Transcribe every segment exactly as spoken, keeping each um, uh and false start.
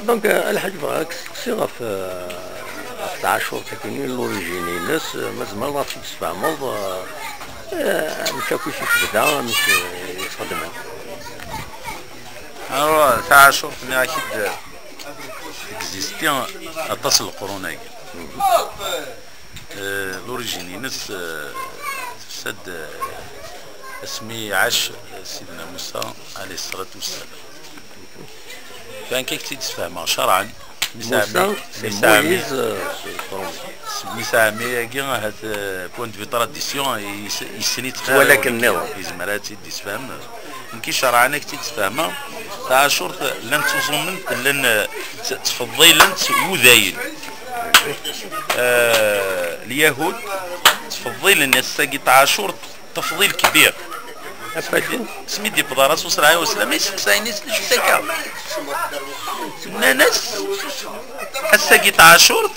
Donc, euh, Lḥaǧ, bɣiɣ ad k-steqsiɣ ɣef, euh, ɣef tɛacurt-agi-nni, l'origine-ines, euh, ma tzemreḍ ad ɣ-tt-id-tesfehmeḍ, euh, euh, amek akk i tebda, amek, euh, i tt-xedmen. Alors, taɛacurt, nniɣ-ak-id, existi aṭas n leqrun-agi. Euh, l'origine-ines, euh, tusa-d, euh, asmi iɛac Sidna Musa, alayhi ṣṣalatu wassalam. Kan kan tt-id-sfehmeɣ, cerɛen. Musa, Musa, c'est Moïse, euh, c'est Moïse. Misa Ɛmi-agi, ahat, euh, point de vue tradition, yes-, yessen-itt xir. Wala akken nniḍen. Yezmer ad tt-id-isfehmem. Nekk cerɛen ad k-tt-id-sfehmeɣ. Taɛacurt, llan ttuẓumen-t, llan, euh, tt-, ttfeḍḍilen-tt wudayen. Euh, Lyahud, ttfeḍḍilen ass-agi taɛacurt, tafḍil kbir. Asmi d-, asmi d-yewweḍ Rasul sallallahu alayhi wa sallam, iseqsa-ines, d acu akka? Nnan-as, ass-agi taɛacurt,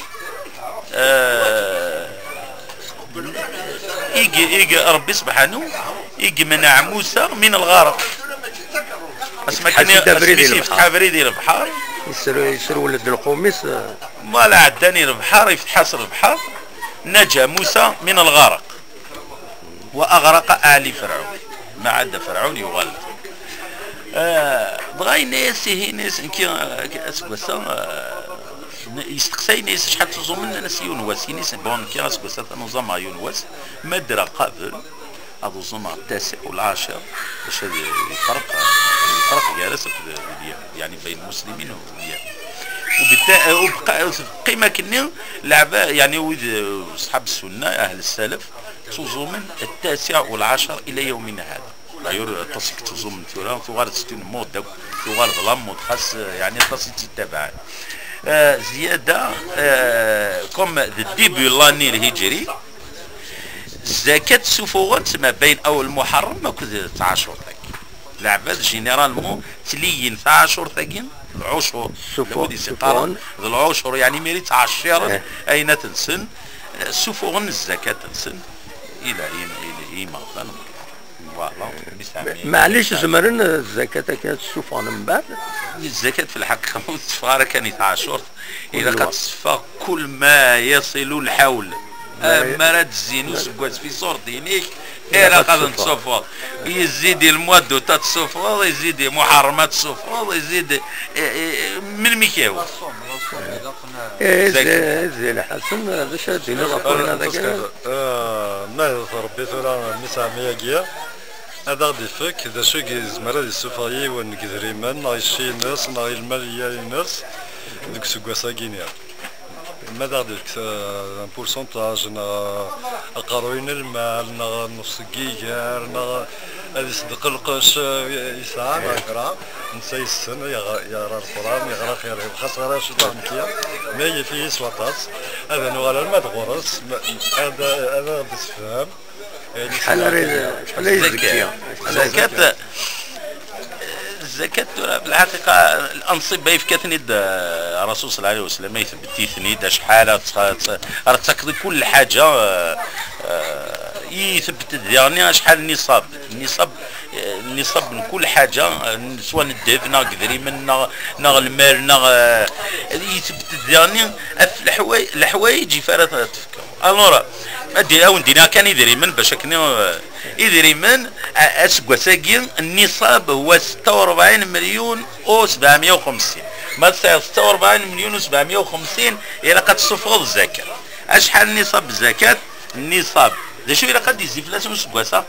euh, ig, ig, Rebbi subḥanu, ig menɛ Musa min lɣareq. Asmi akken, asmi yefteḥ abrid i lebḥer. Yesru-, yesrewled lqum-is, euh. Wala ɛeddan i lebḥer, yefteḥ-as lebḥer, naǧa Musa min lɣareq. وأغرق آل فرعون. Ma ɛedda Ferɛun, yuɣal-d. Ah, dɣa yenna-yas ihi, inna-yas, nekk, ah, aseggas-a, ah, yesteqsa, yenna-yas acḥal ttuẓumen, nnan-as yiwen wass. Yenna-yas, bon, nekk aseggas-a tanuẓameɣ yiwen wass, ma ddreɣ qabel, ad uẓumeɣ ttasiɛ u lɛacir, bac ad yefreq, yefreq gar-as akked Lyahud, yeɛni bayen lmuslimin u Lyahud. U betta-, u bqa-, teqqim akkenni, leɛba-, yeɛni wid, eh, ṣḥab ssunna, ahl ssalaf, ttuẓumen ttasiɛ u lɛacir ila yawmina hada. D'ailleurs, aṭas i yettuẓumen tura, tuɣal c'est une mode akk, tuɣal d la mode, xas, eh, yeɛni aṭas i tt-ittabaɛen. Eh, ziyada, eh, comme de début l'année lhijri, zzakat ssufuɣen-tt ma bayen awal Muḥerrem akked tɛacurt-agi. Leɛbad, généralement, ttliyin taɛacurt-agi, lɛucur. Ssufuɣ-, lɛud i s-iqqaren, ssufuɣen. D lɛucur, yeɛni mi ara ttɛecciren, eh, ayen ad tensen, eh, ssufuɣen zzakat-nsen i la-, i, i, i imeɣban. Voilà. Ma-, maɛlic, zemren, eh, zzakat akken ad ssufuɣen mbeɛd? Zzakat, fi lḥaqiqa, ur tetteffeɣ ara kan i tɛacurt. Ilaq ad tetteffeɣ kul ma yasilu lḥawl. Ma y-, ammi ara d-zzin useggas fi ṣṣurd-inek, ilaq ad tettṣuffuḍ. Yezzi-d i lmwa d'août ad tettṣuffuḍ, yezzi-d i Muḥerrem ad tettṣuffuḍ, yezzi-d, eh, eh, melmi k-yehwa. Eh, Zzi, Zzi Lḥasen, d acu ara d-tiniḍ ɣef wayen-a dagi? Eh, ma d Rebbi tura, mmi Sami-agi, ad aɣ-d-ifek d acu i yezmer ad yessufeɣ yiwen deg idrimen, neɣ i cci-ines, neɣ i lmaliya-ines, deg useggas-agi-nni. Ma ad aɣ-d-ifek, eh, un pourcentage, neɣ, eh, aqerruy n lmal, neɣ nnefs n yiger, neɣ ad iṣeddeq lqecc, eh, yesɛa neɣ kra, netta yessen, yeɣ-, yeɣra Leqran, yeɣra xir, xas ɣra ciṭuḥ nekki, mais yif-iyi s waṭas, ad nuɣal alma d ɣur-s, ma-, ad, ad aɣ-d-isefhem. Acḥal ara, acḥal ara yezzi? Zakat. Zakat, zakat tura, fi lḥaqiqa, anṣib-a yefka-ten-id, eh, Rasul sallallahu alayhi wa sallam, itebbet-iten-id, acḥal ara tt-, ara tt-, ara tettakeḍ i kul lḥaǧa, eh, eh, itebbet-d diɣen acḥal n niṣab, niṣab, eh, niṣab n kul ḥaǧa, eh, swa n ddheb, neɣ deg idrimen, neɣ, neɣ lmal, neɣ, eh, itebbet-d diɣen ɣef leḥway-, leḥwayeǧ ifa ara t-, Alors, ad d-, ad wen-d-iniɣ kan idrimen bac akken, eh, idrimen, a-, aseggas-agi, nniṣab huwa setta u rebɛin milyun u sebɛemya u xemsin. Ma tesɛiḍ setta u rebɛin milyun u sebɛemya u xemsin, ilaq ad tessufɣeḍ zzakat. Acḥal nniṣab zzakat? Nniṣab. D acu ilaq ad d-yezzi fell-asen useggas-a?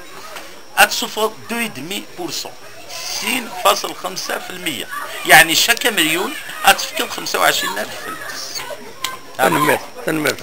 Ad tessufɣeḍ deux et demi pour cent, sin faṣel xemsa fi lmeyya. Yeɛni, caka milyun ad tefkeḍ xemsa u ɛecrin alef fell-as. Tanemmirt, tanemmirt.